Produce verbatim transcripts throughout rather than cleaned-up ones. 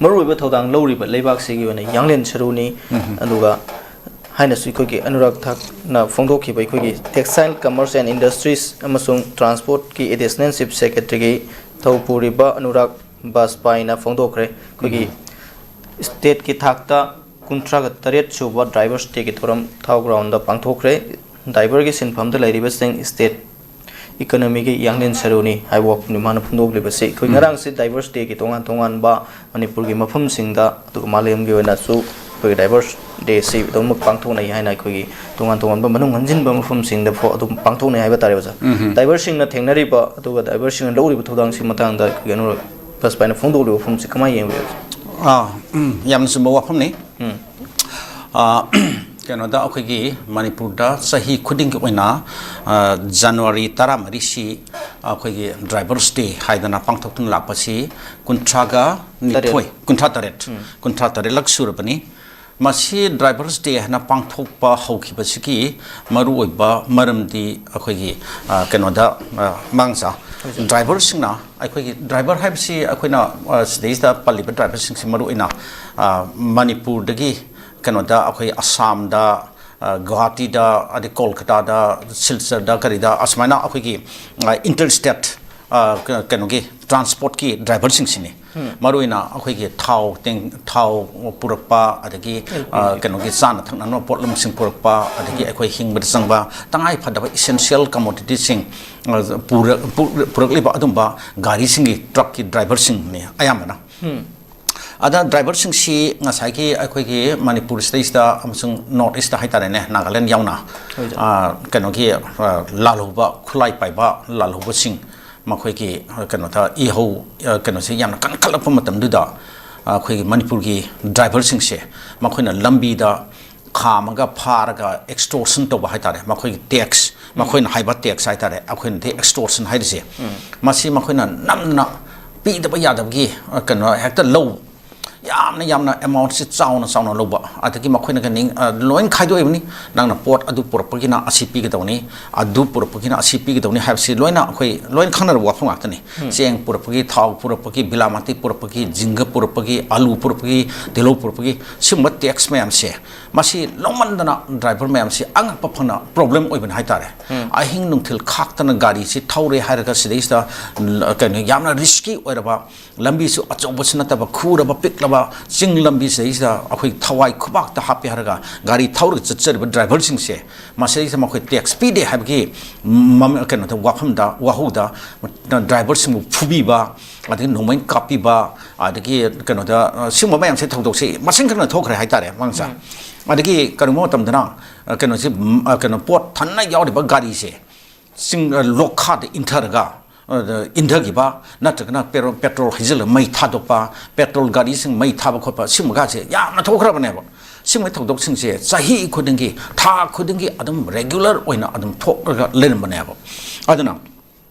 ꯃꯔꯨꯑꯣꯏꯕ ꯊꯧꯗꯥꯡ ꯂꯧꯔꯤꯕ ꯂꯩꯕꯥꯛꯁꯤꯒꯤ ꯑꯣꯏꯅ ꯌꯥꯡꯂꯦꯟ ꯁꯔꯨꯅꯤ꯫ ꯑꯗꯨꯒ ꯍꯥꯏꯅꯁꯨ ꯑꯩꯈꯣꯏꯒꯤ ꯑꯅꯨꯔꯥꯒ ꯊꯥꯛꯅ ꯐꯣꯡꯗꯣꯛꯈꯤꯕ ꯑꯩꯈꯣꯏꯒꯤ Textile, Commerce and Industries ꯑꯃꯁꯨꯡ Transportꯀꯤ Additional Chief Secretaryꯒꯤ ꯊꯧ ꯄꯨꯔꯤꯕ ꯑꯅꯨꯔꯥꯒ ꯕꯥꯖꯄꯥꯏꯅ ꯐꯣꯡꯗꯣꯛꯈ꯭ꯔꯦ꯫ ꯑꯩꯈꯣꯏꯒꯤ stateꯀꯤ ꯊꯥꯛꯇ ꯀꯨꯟꯊ꯭ꯔꯥꯒ ꯇꯔꯦꯠ ꯁꯨꯕ Drivers Dayꯒꯤ ꯊꯧꯔꯝ ꯊꯥꯎ ꯒ꯭ꯔꯥꯎꯟꯗ ꯄꯥꯡꯊꯣꯛꯈ꯭ꯔꯦ꯫ Driverꯒꯤ ꯁꯤꯟꯐꯝꯗ ꯂꯩꯔꯤꯕꯁꯤꯡ state economyꯒꯤ ꯌꯥꯡꯂꯦꯟ ꯁꯔꯨꯅꯤ ꯍꯥꯏꯕ ꯋꯥꯐꯝꯅꯤ ꯃꯥꯅ ꯐꯣꯡꯗꯣꯛꯂꯤꯕꯁꯤ꯫ ꯑꯩꯈꯣꯏ ꯎꯝ꯫ ꯉꯔꯥꯡꯁꯤ Drivers Dayꯒꯤ ꯇꯣꯉꯥꯟ ꯇꯣꯉꯥꯟꯕ ꯃꯅꯤꯄꯨꯔꯒꯤ ꯃꯐꯝꯁꯤꯡꯗ, ꯑꯗꯨꯒ ꯃꯥꯂꯦꯝꯒꯤ ꯑꯣꯏꯅꯁꯨ ꯑꯩꯈꯣꯏꯒꯤ Drivers Dayꯁꯤ ꯑꯗꯨꯃꯛ ꯄꯥꯡꯊꯣꯛꯅꯩ ꯍꯥꯏꯅ ꯑꯩꯈꯣꯏꯒꯤ ꯇꯣꯉꯥꯟ ꯇꯣꯉꯥꯟꯕ ꯃꯅꯨꯡ ꯍꯟꯖꯤꯟꯕ ꯃꯐꯝꯁꯤꯡꯗ ꯐꯥꯎ ꯑꯗꯨꯝ ꯄꯥꯡꯊꯣꯛꯅꯩ ꯍꯥꯏꯕ ꯇꯥꯔꯦ, ꯑꯣꯖꯥ꯫ ꯎꯝ꯫ Driverꯁꯤꯡꯅ ꯊꯦꯡꯅꯔꯤꯕ ꯑꯗꯨꯒ driverꯁꯤꯡꯅ ꯂꯧꯔꯤꯕ ꯊꯧꯗꯥꯡꯁꯤ ꯃꯇꯥꯡꯗ ꯑꯩꯈꯣꯏꯒꯤ ꯑꯅꯨꯔꯥꯒ ꯕꯥꯖꯄꯥꯏꯅ ꯐꯣꯡꯗꯣꯛꯂꯤꯕ ꯋꯥꯐꯝꯁꯤ ꯀꯃꯥꯏꯅ ꯌꯦꯡꯕꯤꯕ? ꯑꯥ, ꯎꯝ, ꯌꯥꯝꯅ ꯆꯨꯝꯕ ꯋꯥꯐꯝꯅꯤ꯫ ꯎꯝ꯫ ꯑꯥ, ꯀꯩꯅꯣꯗ ꯑꯩꯈꯣꯏꯒꯤ ꯃꯅꯤꯄꯨꯔꯗ ꯆꯍꯤ ꯈꯨꯗꯤꯡꯒꯤ ꯑꯣꯏꯅ, ꯑꯥ, January ꯇꯔꯥꯃꯔꯤꯁꯤ ꯑꯩꯈꯣꯏꯒꯤ Drivers Day ꯍꯥꯏꯗꯅ ꯄꯥꯡꯊꯣꯛꯇꯨꯅ ꯂꯥꯛꯄꯁꯤ ꯀꯨꯟꯊ꯭ꯔꯥꯒ ꯅꯤꯊꯣꯏ, ꯇꯔꯦꯠ꯫ ꯀꯨꯟꯊ꯭ꯔꯥ ꯇꯔꯦꯠ, ꯎꯝ꯫ ꯀꯨꯟꯊ꯭ꯔꯥ ꯇꯔꯦꯠꯂꯛ ꯁꯨꯔꯕꯅꯤ꯫ ꯃꯁꯤ Drivers Day ꯍꯥꯏꯅ ꯄꯥꯡꯊꯣꯛꯄ ꯍꯧꯈꯤꯕꯁꯤꯒꯤ ꯃꯔꯨꯑꯣꯏꯕ ꯃꯔꯝꯗꯤ ꯑꯩꯈꯣꯏꯒꯤ, ꯑ, ꯀꯩꯅꯣꯗ, ꯑ, ꯃꯥꯡꯖꯥ, ꯍꯣꯏ, ꯁꯥꯔ꯫ Driverꯁꯤꯡꯅ, ꯑꯩꯈꯣꯏꯒꯤ driver ꯍꯥꯏꯕꯁꯤ ꯑꯩꯈꯣꯏꯅ, ꯑ, ꯁꯤꯗꯩꯁꯤꯗ ꯄꯜꯂꯤꯕ driverꯁꯤꯡꯁꯤ ꯃꯔꯨꯑꯣꯏꯅ, ꯑ, ꯃꯅꯤꯄꯨꯔꯗꯒꯤ ꯀꯩꯅꯣꯗ ꯑꯩꯈꯣꯏ ꯑꯁꯥꯝꯗ, ꯑ, ꯒꯨꯋꯥꯍꯥꯇꯤꯗ, ꯑꯗꯩ ꯀꯣꯜꯀꯇꯥꯗ, ꯁꯤꯜꯆꯔꯗ, ꯀꯔꯤꯗ ꯑꯁꯨꯃꯥꯏꯅ ꯑꯩꯈꯣꯏꯒꯤ, ꯑ, interstate, ꯑ, ꯀ-, ꯀꯩꯅꯣꯒꯤ transportꯀꯤ driverꯁꯤꯡꯁꯤꯅꯤ꯫ ꯎꯝ꯫ ꯃꯔꯨꯑꯣꯏꯅ ꯑꯩꯈꯣꯏꯒꯤ ꯊꯥꯎ ꯇꯦꯡ-, ꯊꯥꯎ ꯄꯨꯔꯛꯄ, ꯑꯗꯒꯤ, ꯑꯦꯜ ꯄꯤ ꯖꯤ꯫ ꯑ, ꯀꯩꯅꯣꯒꯤ ꯆꯥꯅ ꯊꯛꯅꯅꯕ ꯄꯣꯠꯂꯝꯁꯤꯡ ꯄꯨꯔꯛꯄ, ꯑꯗꯒꯤ ꯎꯝ꯫ ꯑꯩꯈꯣꯏ ꯍꯤꯡꯕꯗ ꯆꯪꯕ ꯇꯉꯥꯏ ꯐꯗꯕ essential commoditiesꯁꯤꯡ, ꯑ, ꯄꯨꯔꯛ-, ꯄꯨ-, ꯄꯨꯔꯛꯂꯤꯕ ꯑꯗꯨꯝꯕ ꯒꯥꯔꯤꯁꯤꯡꯒꯤ, truckꯀꯤ driverꯁꯤꯡꯅꯤ ꯑꯌꯥꯝꯕꯅ꯫ ꯎꯝ꯫ ꯑꯗ driverꯁꯤꯡꯁꯤ ꯉꯁꯥꯏꯒꯤ ꯑꯩꯈꯣꯏꯒꯤ ꯃꯅꯤꯄꯨꯔ ꯁꯤꯗꯩꯁꯤꯗ ꯑꯃꯁꯨꯡ North Eastꯇ ꯍꯥꯏꯇꯥꯔꯦꯅꯦ, ꯅꯥꯒꯥꯂꯦꯟ ꯌꯥꯎꯅ, ꯍꯣꯏ, ꯁꯥꯔ꯫ ꯑ, ꯀꯩꯅꯣꯒꯤ, ꯑ, ꯂꯥꯜꯍꯧꯕ, ꯈꯨꯠꯂꯥꯏ ꯄꯥꯏꯕ ꯂꯥꯜꯍꯧꯕꯁꯤꯡ, ꯃꯈꯣꯏꯒꯤ, ꯑ, ꯀꯩꯅꯣꯗ ꯏꯍꯧ, ꯑ, ꯀꯩꯅꯣꯁꯦ ꯌꯥꯝꯅ ꯀꯟꯈꯠꯂꯛꯄ ꯃꯇꯝꯗꯨꯗ, ꯑ, ꯑꯩꯈꯣꯏꯒꯤ ꯃꯅꯤꯄꯨꯔꯒꯤ driverꯁꯤꯡꯁꯦ ꯃꯈꯣꯏꯅ ꯂꯝꯕꯤꯗ ꯈꯥꯝꯃꯒ ꯐꯥꯔꯒ extortion ꯇꯧꯕ ꯍꯥꯏꯇꯥꯔꯦ, ꯃꯈꯣꯏꯒꯤ tax, ꯎꯝ꯫ ꯃꯈꯣꯏꯅ ꯍꯥꯏꯕ tax ꯍꯥꯏꯇꯥꯔꯦ, ꯑꯩꯈꯣꯏꯅꯗꯤ extortion ꯍꯥꯏꯔꯤꯁꯦ꯫ ꯎꯝ꯫ ꯃꯁꯤ ꯃꯈꯣꯏꯅ ꯅꯝꯅ ꯄꯤꯗꯕ ꯌꯥꯗꯕꯒꯤ, ꯑ, ꯀꯩꯅꯣ ꯍꯦꯛꯇ ꯂꯧ ꯌꯥꯝꯅ ꯌꯥꯝꯅ ꯑꯦꯃꯥꯎꯟꯁꯤ ꯆꯥꯎꯅ ꯆꯥꯎꯅ ꯂꯧꯕ, ꯑꯗꯒꯤ ꯃꯈꯣꯏꯅ ꯀꯩꯅꯤ, ꯑ, ꯂꯣꯏꯅ ꯈꯥꯏꯗꯣꯛꯏꯕꯅꯤ꯫ ꯅꯪꯅ ꯄꯣꯠ ꯑꯗꯨ ꯄꯨꯔꯛꯄꯒꯤꯅ ꯑꯁꯤ ꯄꯤꯒꯗꯧꯅꯤ, ꯑꯗꯨ ꯄꯨꯔꯛꯄꯒꯤꯅ ꯑꯁꯤ ꯄꯤꯒꯗꯧꯅꯤ ꯍꯥꯏꯕꯁꯤ ꯂꯣꯏꯅ ꯑꯩꯈꯣꯏ ꯂꯣꯏꯅ ꯈꯪꯅꯔꯕ ꯋꯥꯐꯝ ꯉꯥꯛꯇꯅꯤ꯫ ꯆꯦꯡ ꯄꯨꯔꯛꯄꯒꯤ, ꯊꯥꯎ ꯄꯨꯔꯛꯄꯒꯤ, ꯕꯤꯂꯥꯃꯥꯇꯤ ꯄꯨꯔꯛꯄꯒꯤ, ꯖꯤꯡꯒ ꯄꯨꯔꯛꯄꯒꯤ, ꯑꯂꯨ ꯄꯨꯔꯛꯄꯒꯤ, ꯇꯤꯜꯍꯧ ꯄꯨꯔꯛꯄꯒꯤ, ꯁꯤꯒꯨꯝꯕ ꯇꯦꯛꯁ ꯃꯌꯥꯝꯁꯦ, ꯃꯁꯤ ꯂꯧꯃꯟꯗꯅ ꯗ꯭ꯔꯥꯏꯚꯔ ꯃꯌꯥꯝꯁꯤ ꯑꯉꯛꯄ ꯐꯪꯅ ꯄ꯭ꯔꯣꯕ꯭ꯂꯦꯝ ꯑꯣꯏꯕꯅꯤ ꯍꯥꯏꯇꯥꯔꯦ꯫ ꯑꯍꯤꯡ ꯅꯨꯡꯊꯤꯜ ꯈꯥꯛꯇꯅ ꯒꯥꯔꯤꯁꯤ ꯊꯧꯔꯦ ꯍꯥꯏꯔꯒ ꯁꯤꯗꯩꯁꯤꯗ, ꯎꯝ, ꯀꯩꯅꯣ, ꯌꯥꯝꯅ ꯔꯤꯁꯀꯤ ꯑꯣꯏꯔꯕ, ꯂꯝꯕꯤꯁꯨ ꯑꯆꯧꯕꯁꯨ ꯅꯠꯇꯕ, ꯈꯨꯔꯕ ꯄꯤꯛꯂꯕ ꯆꯤꯡ ꯂꯝꯕꯤꯁꯤꯗꯩꯁꯤꯗ ꯑꯩꯈꯣꯏ ꯊꯋꯥꯏ ꯈꯨꯕꯥꯛꯇ ꯍꯥꯞꯄꯦ ꯍꯥꯏꯔꯒ ꯒꯥꯔꯤ ꯊꯧꯔꯒ ꯆꯠꯆꯔꯤꯕ ꯗ꯭ꯔꯥꯏꯚꯔꯁꯤꯡꯁꯦ, ꯃꯁꯤꯗꯩꯁꯤꯗ ꯃꯈꯣꯏ ꯇꯦꯛꯁ ꯄꯤꯗꯦ ꯍꯥꯏꯕꯒꯤ ꯃꯃꯤ-, ꯀꯩꯅꯣꯗ, ꯋꯥꯐꯝꯗ, ꯋꯥꯍꯧꯗ ꯗ꯭ꯔꯥꯏꯚꯔꯁꯤꯡꯕꯨ ꯐꯨꯕꯤꯕ, ꯑꯗꯒꯤ ꯅꯣꯡꯃꯩ ꯀꯥꯞꯄꯤꯕ, ꯑꯗꯒꯤ ꯀꯩꯅꯣꯗ, ꯑ, ꯁꯤꯒꯨꯝꯕ ꯃꯌꯥꯝꯁꯦ, ꯊꯧꯗꯣꯛꯁꯦ ꯃꯁꯤꯡ ꯈꯪꯅ ꯊꯣꯛꯈ꯭ꯔꯦ ꯍꯥꯏꯇꯥꯔꯦ, ꯃꯉꯥꯡꯁꯦ꯫ ꯑꯗꯒꯤ ꯀꯔꯤꯒꯨꯝꯕ ꯃꯇꯝꯗꯅ, ꯑ, ꯀꯩꯅꯣꯁꯦ, ꯎꯝ, ꯑ, ꯀꯩꯅꯣ, ꯄꯣꯠ ꯊꯟꯅ ꯌꯥꯎꯔꯤꯕ ꯒꯥꯔꯤꯁꯦ ꯆꯤꯡ, ꯑ, ꯂꯣꯛꯈꯥꯗ ꯏꯟꯊꯔꯒ, ꯑ, ꯏꯟꯊꯈꯤꯕ, ꯅꯠꯇ꯭ꯔꯒꯅ ꯄꯦꯔꯣ-, ꯄꯦꯇ꯭ꯔꯣꯜ ꯍꯩꯖꯤꯜꯂꯒ ꯃꯩ ꯊꯥꯗꯣꯛꯄ, ꯄꯦꯇ꯭ꯔꯣꯜ ꯒꯥꯔꯤꯁꯤꯡ ꯃꯩ ꯊꯥꯕ ꯈꯣꯠꯄ, ꯁꯤꯒꯨꯝꯕꯒꯁꯦ ꯌꯥꯝꯅ ꯊꯣꯛꯈ꯭ꯔꯕꯅꯦꯕ꯫ ꯁꯤꯒꯨꯝꯕ ꯊꯧꯗꯣꯛꯁꯤꯡꯁꯦ ꯆꯍꯤ ꯈꯨꯗꯤꯡꯒꯤ, ꯊꯥ ꯈꯨꯗꯤꯡꯒꯤ ꯑꯗꯨꯝ ꯔꯦꯒꯨꯂꯔ ꯑꯣꯏꯅ ꯑꯗꯨꯝ ꯊꯣꯛꯂꯒ ꯂꯩꯔꯝꯕꯅꯦꯕ꯫ ꯑꯗꯨꯅ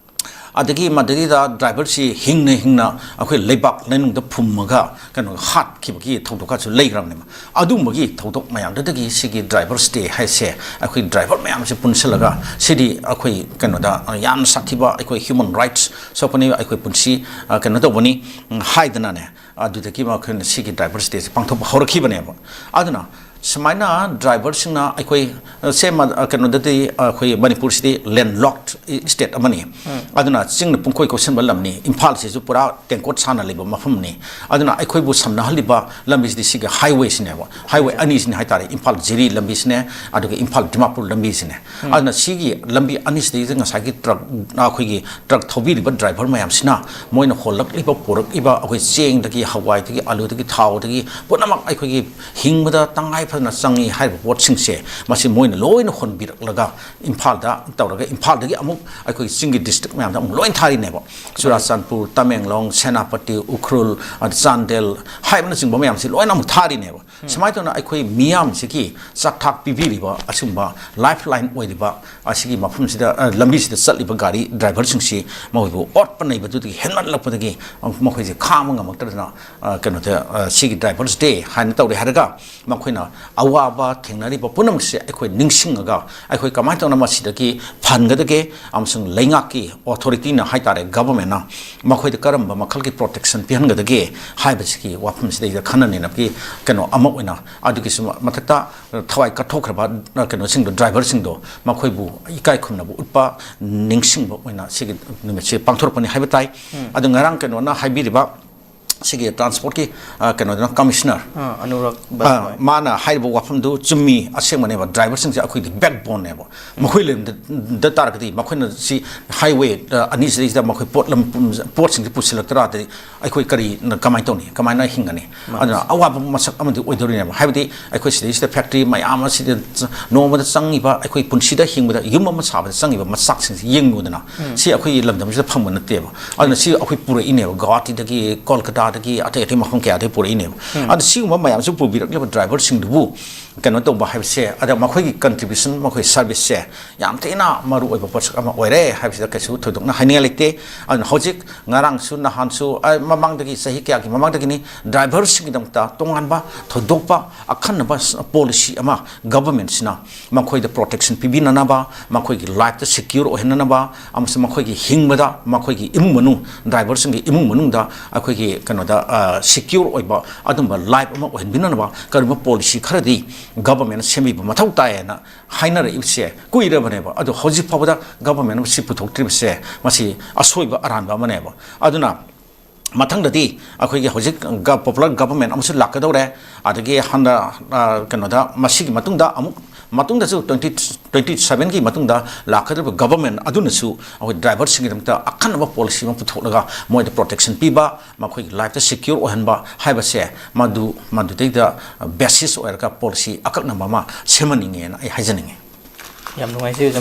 ꯑꯗꯒꯤ ꯃꯗꯩꯗ ꯗ꯭ꯔꯥꯏꯚꯔꯁꯤ ꯍꯤꯡꯅ ꯍꯤꯡꯅ ꯑꯩꯈꯣꯏ ꯂꯩꯕꯥꯛ ꯂꯩꯅꯨꯡꯗ ꯐꯨꯝꯃꯒ ꯀꯩꯅꯣ ꯍꯥꯠꯈꯤꯕꯒꯤ ꯊꯧꯗꯣꯛꯀꯁꯨ ꯂꯩꯈ꯭ꯔꯕꯅꯦꯕ꯫ ꯑꯗꯨꯝꯕꯒꯤ ꯊꯧꯗꯣꯛ ꯃꯌꯥꯝꯗꯨꯗꯒꯤ ꯁꯤꯒꯤ ꯗ꯭ꯔꯥꯏꯚꯔꯁ ꯗꯦ ꯍꯥꯏꯁꯦ ꯑꯩꯈꯣꯏ ꯗ꯭ꯔꯥꯏꯚꯔ ꯃꯌꯥꯝꯁꯦ ꯄꯨꯟꯁꯤꯜꯂꯒ, ꯁꯤꯗꯤ ꯑꯩꯈꯣꯏ ꯀꯩꯅꯣꯗ ꯌꯥꯝꯅ ꯁꯥꯊꯤꯕ, ꯑꯩꯈꯣꯏ ꯍ꯭ꯌꯨꯃꯦꯟ ꯔꯥꯏꯠꯁ ꯁꯣꯛꯄꯅꯤ, ꯑꯩꯈꯣꯏ ꯄꯨꯟꯁꯤ, ꯑ, ꯀꯩꯅꯣ ꯇꯧꯕꯅꯤ, ꯎꯝ, ꯍꯥꯏꯗꯅꯅꯦ, ꯑꯗꯨꯗꯒꯤ ꯑꯩꯈꯣꯏꯅ ꯁꯤꯒꯤ ꯗ꯭ꯔꯥꯏꯚꯔꯁ ꯗꯦꯁꯦ ꯄꯥꯡꯊꯣꯛꯄ ꯍꯧꯔꯛꯈꯤꯕꯅꯦꯕ꯫ ꯑꯗꯨꯅ ꯁꯨꯃꯥꯏꯅ ꯗ꯭ꯔꯥꯏꯚꯔꯁꯤꯡꯅ ꯑꯩꯈꯣꯏ, ꯑ, ꯁꯦ ꯃ-, ꯑ, ꯀꯩꯅꯣꯗꯗꯤ ꯑꯩꯈꯣꯏ ꯃꯅꯤꯄꯨꯔꯁꯤꯗꯤ ꯂꯦꯟꯂꯣꯛ ꯏꯁꯇꯦꯠ ꯑꯃꯅꯤ꯫ ꯑꯗꯨꯅ ꯆꯤꯡꯅ ꯄꯨꯡꯀꯣꯏ ꯀꯣꯏꯁꯤꯟꯕ ꯂꯝꯅꯤ꯫ ꯏꯝꯐꯥꯜꯁꯤꯁꯨ ꯄꯨꯔꯥ ꯇꯦꯡꯀꯣꯠ ꯁꯥꯅ ꯂꯩꯕ ꯃꯐꯝꯅꯤ꯫ ꯑꯗꯨꯅ ꯑꯩꯈꯣꯏꯕꯨ ꯁꯝꯅꯍꯜꯂꯤꯕ ꯂꯝꯕꯤꯁꯤꯗꯤ ꯁꯤꯒꯤ ꯍꯥꯏꯋꯦꯁꯤꯅꯦꯕ꯫ ꯍꯥꯏꯋꯦ ꯑꯅꯤꯁꯤꯅꯤ ꯍꯥꯏꯇꯥꯔꯦ, ꯏꯝꯐꯥꯜ ꯖꯤꯔꯤ ꯂꯝꯕꯤꯁꯤꯅꯦ, ꯑꯗꯨꯒ ꯏꯝꯐꯥꯜ ꯗꯤꯃꯥꯄꯨꯔ ꯂꯝꯕꯤꯁꯤꯅꯦ꯫ ꯑꯗꯨꯅ ꯁꯤꯒꯤ ꯂꯝꯕꯤ ꯑꯅꯤꯁꯤꯗꯩꯗ ꯉꯁꯥꯏꯒꯤ ꯇ꯭ꯔꯛ, ꯑꯩꯈꯣꯏꯒꯤ ꯇ꯭ꯔꯛ ꯊꯧꯕꯤꯔꯤꯕ ꯗ꯭ꯔꯥꯏꯚꯔ ꯃꯌꯥꯝꯁꯤꯅ ꯃꯣꯏꯅ ꯍꯣꯜꯂꯛꯂꯤꯕ, ꯄꯨꯔꯛꯂꯤꯕ ꯑꯩꯈꯣꯏ ꯆꯦꯡꯗꯒꯤ, ꯍꯋꯥꯏꯗꯒꯤ, ꯑꯂꯨꯗꯒꯤ, ꯊꯥꯎꯗꯒꯤ, ꯄꯨꯝꯅꯃꯛ ꯑꯩꯈꯣꯏꯒꯤ ꯍꯤꯡꯕꯗ ꯇꯉꯥꯏ ꯅ ꯆꯪꯉꯤ ꯍꯥꯏꯔꯤꯕ ꯄꯣꯠꯁꯤꯡꯁꯦ, ꯃꯁꯤ ꯃꯣꯏꯅ ꯂꯣꯏꯅ ꯍꯣꯟꯕꯤꯔꯛꯂꯒ ꯏꯝꯐꯥꯜꯗ ꯇꯧꯔꯒ, ꯏꯝꯐꯥꯜꯗꯒꯤ ꯑꯃꯨꯛ ꯑꯩꯈꯣꯏꯒꯤ ꯆꯤꯡꯒꯤ district ꯃꯌꯥꯝꯗ ꯑꯃꯨꯛ ꯂꯣꯏ ꯊꯥꯔꯤꯅꯦꯕ꯫ ꯆꯨꯔꯥꯆꯥꯟꯄꯨꯔ, ꯇꯃꯦꯡꯂꯣꯡ, ꯁꯦꯅꯥꯄꯇꯤ, ꯎꯈ꯭ꯔꯨꯜ, ꯑꯗ ꯆꯥꯟꯗꯦꯜ ꯍꯥꯏꯕꯅꯆꯤꯡꯕ ꯃꯌꯥꯝꯁꯤ ꯂꯣꯏꯅ ꯑꯃꯨꯛ ꯊꯥꯔꯤꯅꯦꯕ꯫ ꯁꯨꯃꯥꯏꯅ ꯇꯧꯅ ꯑꯩꯈꯣꯏ ꯃꯤꯌꯥꯝꯁꯤꯒꯤ ꯆꯥꯛꯊꯥꯛ ꯄꯤꯕꯤꯔꯤꯕ ꯑꯁꯤꯒꯨꯝꯕ lifeline ꯑꯣꯏꯔꯤꯕ ꯑꯁꯤꯒꯤ ꯃꯐꯝꯁꯤꯗ, ꯑ, ꯂꯝꯕꯤꯁꯤꯗ ꯆꯠꯂꯤꯕ ꯒꯥꯔꯤ driverꯁꯤꯡꯁꯤ ꯃꯈꯣꯏꯕꯨ ꯑꯣꯠꯄ ꯅꯩꯕꯗꯨꯗꯒꯤ ꯍꯦꯟꯃꯠꯂꯛꯄꯗꯒꯤ ꯃꯈꯣꯏꯁꯦ ꯈꯥꯡꯕ ꯉꯝꯃꯛꯇꯗꯅ, ꯑ, ꯀꯩꯅꯣꯗ, ꯑ, ꯁꯤꯒꯤ Drivers' Day ꯍꯥꯏꯅ ꯇꯧꯔꯦ ꯍꯥꯏꯔꯒ ꯃꯈꯣꯏꯅ ꯑꯋꯥꯕ ꯊꯦꯡꯅꯔꯤꯕ ꯄꯨꯝꯅꯃꯛꯁꯦ ꯑꯩꯈꯣꯏ ꯅꯤꯡꯁꯤꯡꯉꯒ, ꯑꯩꯈꯣꯏ ꯀꯃꯥꯏꯅ ꯇꯧꯅ ꯃꯁꯤꯗꯒꯤ ꯐꯍꯟꯒꯗꯒꯦ ꯑꯃꯁꯨꯡ ꯂꯩꯉꯥꯛꯀꯤ authorityꯅ ꯍꯥꯏ ꯇꯥꯔꯦ, governmentꯅ ꯃꯈꯣꯏꯗ ꯀꯔꯝꯕ ꯃꯈꯜꯒꯤ protection ꯄꯤꯍꯟꯒꯗꯒꯦ ꯍꯥꯏꯕꯁꯤꯒꯤ ꯋꯥꯐꯝꯁꯤꯗꯩꯗ ꯈꯟꯅ ꯅꯩꯅꯕꯒꯤ ꯀꯩꯅꯣ ꯑꯃ ꯑꯣꯏꯅ, ꯑꯗꯨꯒꯤꯁꯨ ꯃꯊꯛꯇ ꯊꯋꯥꯏ ꯀꯠꯊꯣꯛꯈ꯭ꯔꯕ ꯀꯩꯅꯣꯁꯤꯡꯗꯣ, driverꯁꯤꯡꯗꯣ, ꯃꯈꯣꯏꯕꯨ ꯏꯀꯥꯏ ꯈꯨꯝꯅꯕ ꯎꯠꯄ, ꯅꯤꯡꯁꯤꯡꯕ ꯑꯣꯏꯅ ꯁꯤꯒꯤ ꯅꯨꯃꯤꯠꯁꯦ ꯄꯥꯡꯊꯣꯔꯛꯄꯅꯤ ꯍꯥꯏꯕ ꯇꯥꯏ꯫ ꯑꯗꯣ ꯉꯔꯥꯡ ꯀꯩꯅꯣꯅ ꯍꯥꯏꯕꯤꯔꯤꯕ ꯁꯤꯒꯤ transportꯀꯤ, ꯑ, ꯀꯩꯅꯣꯗꯨꯅ, commissioner, ꯑꯥ, ꯑꯅꯨꯔꯥꯒ ꯑ, ꯕꯥꯖꯄꯥꯏ꯫ ꯃꯥꯅ ꯍꯥꯏꯔꯤꯕ ꯋꯥꯐꯝꯗꯨ ꯆꯨꯝꯃꯤ, ꯑꯁꯦꯡꯕꯅꯦꯕ꯫ Driverꯁꯤꯡꯁꯦ ꯑꯩꯈꯣꯏꯒꯤ backboneꯅꯦꯕ꯫ ꯃꯈꯣꯏ ꯂꯩꯔꯝꯗ ꯇꯥꯔꯒꯗꯤ, ꯃꯈꯣꯏꯅ ꯁꯤ highway, ꯑ, ꯑꯅꯤꯁꯤꯗꯩꯁꯤꯗ ꯃꯈꯣꯏ ꯄꯣꯠ ꯂꯝ-, ꯄꯣꯠꯁꯤꯡꯁꯦ ꯄꯨꯁꯤꯜꯂꯛꯇ꯭ꯔꯗꯤ ꯑꯩꯈꯣꯏ ꯀꯔꯤ, ꯀꯃꯥꯏꯅ ꯇꯧꯅꯤ, ꯀꯃꯥꯏꯅ ꯍꯤꯡꯒꯅꯤ? ꯃꯥꯅꯤ꯫ ꯑꯗꯨꯅ ꯑꯋꯥꯕ ꯃꯁꯛ ꯑꯃꯗꯤ ꯑꯣꯏꯗꯧꯔꯤꯅꯦꯕ꯫ ꯍꯥꯏꯕꯗꯤ ꯑꯩꯈꯣꯏ ꯁꯤꯗꯩꯁꯤꯗ factory ꯃꯌꯥꯝ ꯑꯁꯤꯗ ꯆ-, ꯅꯣꯡꯃꯗ ꯆꯪꯉꯤꯕ, ꯑꯩꯈꯣꯏ ꯄꯨꯟꯁꯤꯗ ꯍꯤꯡꯕꯗ ꯌꯨꯝ ꯑꯃ ꯁꯥꯕꯗ ꯆꯪꯉꯤꯕ ꯃꯆꯥꯛꯁꯤꯡꯁꯤ ꯌꯦꯡꯉꯨꯗꯅ, ꯁꯤ ꯑꯩꯈꯣꯏꯒꯤ ꯂꯝꯗꯝꯁꯤꯗ ꯐꯪꯕ ꯅꯠꯇꯦꯕ꯫ ꯑꯗꯨꯅ ꯁꯤ ꯑꯩꯈꯣꯏ ꯄꯨꯔꯛꯏꯅꯦꯕ, ꯒꯨꯋꯥꯍꯥꯇꯤꯗꯒꯤ, ꯀꯣꯜꯀꯇꯥꯗꯒꯤ, ꯑꯇꯩ ꯑꯇꯩ ꯃꯐꯝ ꯀꯌꯥꯗꯒꯤ ꯄꯨꯔꯛꯏꯅꯦꯕ꯫ ꯑꯗꯨꯅ ꯁꯤꯒꯨꯝꯕ ꯃꯌꯥꯝꯁꯤ ꯄꯨꯕꯤꯔꯛꯂꯤꯕ driverꯁꯤꯡꯗꯨꯕꯨ ꯀꯩꯅꯣ ꯇꯧꯕ ꯍꯥꯏꯕꯁꯦ, ꯑꯗ ꯃꯈꯣꯏꯒꯤ contribution, ꯃꯈꯣꯏ serviceꯁꯦ ꯌꯥꯝ ꯊꯤꯅ ꯃꯔꯨ ꯑꯣꯏꯕ ꯄꯣꯠꯁꯛ ꯑꯃ ꯑꯣꯏꯔꯦ ꯍꯥꯏꯕꯁꯤꯗ ꯀꯩꯁꯨ ꯊꯣꯏꯗꯣꯛꯅ ꯍꯥꯏꯅꯤꯡꯉꯥꯏ ꯂꯩꯇꯦ꯫ ꯑꯗꯨꯅ ꯍꯧꯖꯤꯛ ꯉꯔꯥꯡꯁꯨ, ꯅꯍꯥꯟꯁꯨ, ꯑ, ꯃꯃꯥꯡꯗꯒꯤ, ꯆꯍꯤ ꯀꯌꯥꯒꯤ ꯃꯃꯥꯡꯗꯒꯤꯅꯤ, driverꯁꯤꯡꯒꯤꯗꯃꯛꯇ ꯇꯣꯉꯥꯟꯕ ꯊꯣꯏꯗꯣꯛꯄ ꯑꯈꯟꯅꯕ ꯁ-, policy ꯑꯃ governmentꯁꯤꯅ ꯃꯈꯣꯏꯗ protection ꯄꯤꯕꯤꯅꯅꯕ, ꯃꯈꯣꯏꯒꯤ lifeꯇ secure ꯑꯣꯏꯍꯟꯅꯅꯕ, ꯑꯃꯁꯨꯡ ꯃꯈꯣꯏꯒꯤ ꯍꯤꯡꯕꯗ, ꯃꯈꯣꯏꯒꯤ ꯏꯃꯨꯡ ꯃꯅꯨꯡ, driverꯁꯤꯡꯒꯤ ꯏꯃꯨꯡ ꯃꯅꯨꯡꯗ ꯑꯩꯈꯣꯏꯒꯤ ꯀꯩꯅꯣꯗ, ꯑ, secure ꯑꯣꯏꯕ ꯑꯗꯨꯝꯕ life ꯑꯃ ꯑꯣꯏꯍꯟꯕꯤꯅꯅꯕ ꯀꯔꯤꯒꯨꯝꯕ policy ꯈꯔꯗꯤ governmentꯅ ꯁꯦꯝꯕꯤꯕ ꯃꯊꯧ ꯇꯥꯏꯌꯦꯅ ꯍꯥꯏꯅꯔꯛꯏꯕꯁꯦ ꯀꯨꯏꯔꯕꯅꯦꯕ꯫ ꯑꯗꯣ ꯍꯧꯖꯤꯛ ꯐꯥꯎꯕꯗ governmentꯅ ꯃꯁꯤ ꯄꯨꯊꯣꯛꯇ꯭ꯔꯤꯕꯁꯦ, ꯃꯁꯤ ꯑꯁꯣꯏꯕ ꯑꯔꯥꯟꯕ ꯑꯃꯅꯦꯕ꯫ ꯑꯗꯨꯅ ꯃꯊꯪꯗꯗꯤ ꯑꯩꯈꯣꯏꯒꯤ ꯍꯧꯖꯤꯛ ꯒ-, popular government ꯑꯃꯁꯨ ꯂꯥꯛꯀꯗꯧꯔꯦ꯫ ꯑꯗꯒꯤ ꯍꯟꯗꯛ, ꯑ, ꯀꯩꯅꯣꯗ ꯃꯁꯤꯒꯤ ꯃꯇꯨꯡꯗ ꯑꯃꯨꯛ, ꯃꯇꯨꯡꯗꯁꯨ twenty twenty sevenꯒꯤ ꯃꯇꯨꯡꯗ ꯂꯥꯛꯀꯗꯧꯔꯤꯕ government ꯑꯗꯨꯅꯁꯨ ꯑꯩꯈꯣꯏ driverꯁꯤꯡꯒꯤꯗꯃꯛꯇ ꯑꯈꯟꯅꯕ policy ꯑꯃ ꯄꯨꯊꯣꯛꯂꯒ ꯃꯣꯏꯗ protection ꯄꯤꯕ, ꯃꯈꯣꯏꯒꯤ lifeꯇ secure ꯑꯣꯏꯍꯟꯕ ꯍꯥꯏꯕꯁꯦ ꯃꯗꯨ, ꯃꯗꯨꯗꯩꯗ basis ꯑꯣꯏꯔꯒ policy ꯑꯀꯛꯅꯕ ꯑꯃ ꯁꯦꯝꯍꯟꯅꯤꯡꯉꯦꯅ ꯑꯩ ꯍꯥꯏꯖꯅꯤꯡꯉꯤ꯫ ꯌꯥꯝ ꯅꯨꯡꯉꯥꯏꯖꯩ ꯑꯣꯖꯥ꯫